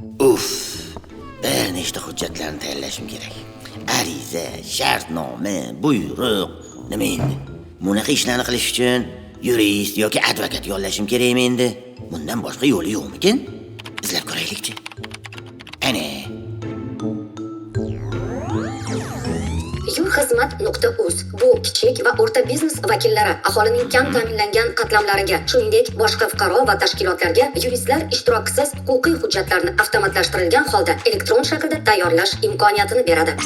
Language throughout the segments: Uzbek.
Uf, bir nechta hujjatlarni tayyorlashim kerak. Ariza, shartnoma, buyruq, nima endi? Bunaqa ishlarni qilish uchun yurist yoki advokat yollashim kerakmi endi? Bundan boshqa yo'li yo'qmikin? Izlab ko'raylikchi. Ana, Yurxizmat.uz bu kichik va o'rta biznes vakillari, aholining kam ta'minlangan qatlamlariga, shuningdek, boshqa fuqaro va tashkilotlarga yuristlar ishtirokisiz huquqiy hujjatlarni avtomatlashtirilgan holda elektron shaklda tayyorlash imkoniyatini beradi.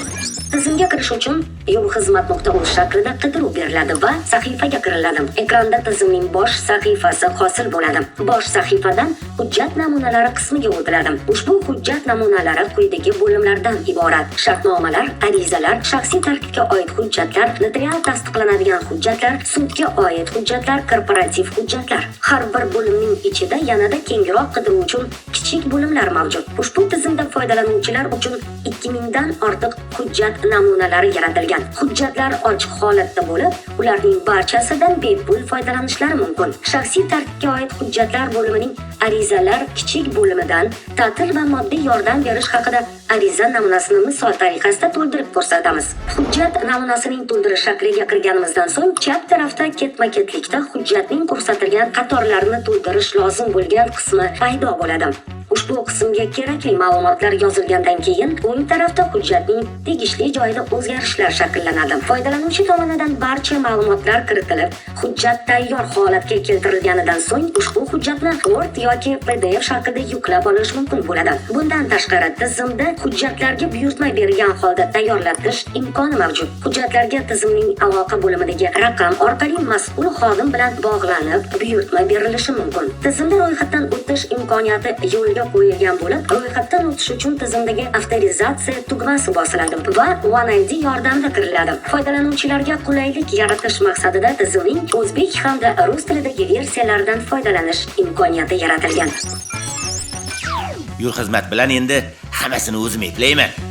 Tizimga kirish uchun yurxizmat.uz shaklida qidiruv beriladi va sahifaga kiriladi. Ekranda tizimning bosh sahifasi hosil bo'ladi. Bosh sahifadan hujjat namunalari qismiga o'tiladi. Ushbu hujjat namunalari quyidagi bo'limlardan iborat: shartnomalar, arizalar, shaxsiy tartibga oid hujjatlar, notarial tasdiqlanadigan hujjatlar, sudga oid hujjatlar, korporativ hujjatlar. Har bir bo'limning ichida yanada kengroq qidiruv uchun kichik bo'limlar mavjud. Ushbu tizimda foydalanuvchilar uchun 2000 dan ortiq hujjat namunalari yaratilgan. Hujjatlar ochiq holatda bo'lib, ularning barchasidan bepul foydalanishlari mumkin. Shaxsiy tartibga oid hujjatlar bo'limining arizalar kichik bo'limidan ta'til va moddiy yordam berish haqida ariza namunasini misol tariqasida to'ldirib ko'rsatamiz. Hujjat namunasining to'ldirish shakliga kirganimizdan so'ng chap tarafda ketma-ketlikda hujjatning ko'rsatilgan qatorlarini to'ldirish lozim bo'lgan qismi paydo bo'ladi. Ushbu qismga kerakli ma'lumotlar yozilgandan keyin o'ng tarafda hujjatning tegishli joyida o'zgarishlar shakllanadi. Foydalanuvchi tomonidan barcha ma'lumotlar kiritilib, hujjat tayyor holatga keltirilganidan so'ng ushbu hujjatni Word yoki PDF shaklida yuklab olish mumkin bo'ladi. Bundan tashqari tizimda hujjatlarga buyurtma bergan holda tayyorlatish imkoni mavjud. Hujjatlarga tizimning aloqa bo'limidagi raqam orqali mas'ul xodim bilan bog'lanib buyurtma berilishi mumkin. Tizimda ro'yxatdan o'tish imkoniyati yo'lga qo'yilgan bo'lib, ro'yxatdan o'tish uchun tizimdagi avtorizatsiya tugmasi bosiladi va OneID yordamida kiriladi. Foydalanuvchilarga qulaylik yaratish maqsadida tizimning o'zbek hamda rus tilidagi versiyalaridan foydalanish imkoniyati yaratilgan. Yurxizmat bilan endi hammasini o'zim eplayman.